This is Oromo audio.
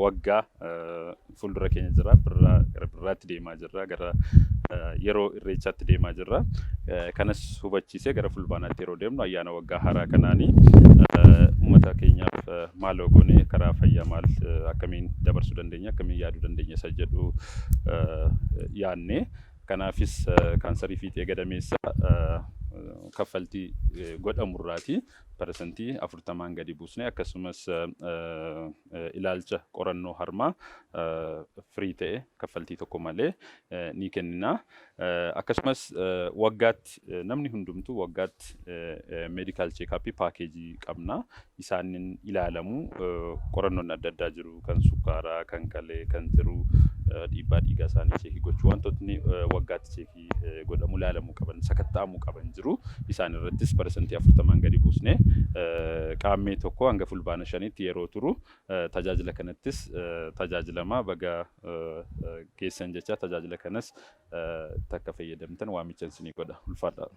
Waggaa fuuldura keenya jira. Birraa gara birraatti deemaa jirra. Gara yeroo irreechaatti deemaa jirra. Kanas hubachiisee gara fulbaanaatti yeroo deemnu ayyaana waggaa haaraa kanaanii uummata keenyaaf maaloo goonee karaa fayyaa maal akkamiin dabarsuu dandeenya, akkamiin yaaduu dandeenya isa jedhu yaadne. Kanaafis kaansarii fiixee gadameessaa kaffaltii godhamurraati 40%n gadi buusne, akkasumas ilaalcha qorannoo harmaa firii ta'e kaffaltii tokko malee ni kennina. Akkasumas waggaatti namni hundumtuu waggaatti medical checkup package qabna. Isaanin ilaalamu, qorannoon adda addaa jiru, kan sukkaaraa, kan kalee, kan tiruu, dhiibbaa dhiigaa isaanii check gochuu, wantootni waggaatti check godhamu, ilaalamuu qaban, sakatta'amuu qaban jiru. Isaan irrattis 40n gadi buusne qaammee 1 hanga fulbaana 5tti yeroo turu tajaajila kanattis tajaajilamaa baga geessan jecha tajaajila kanas takka fayyadamtan waamicha isinii godha. Ulfaadhaa.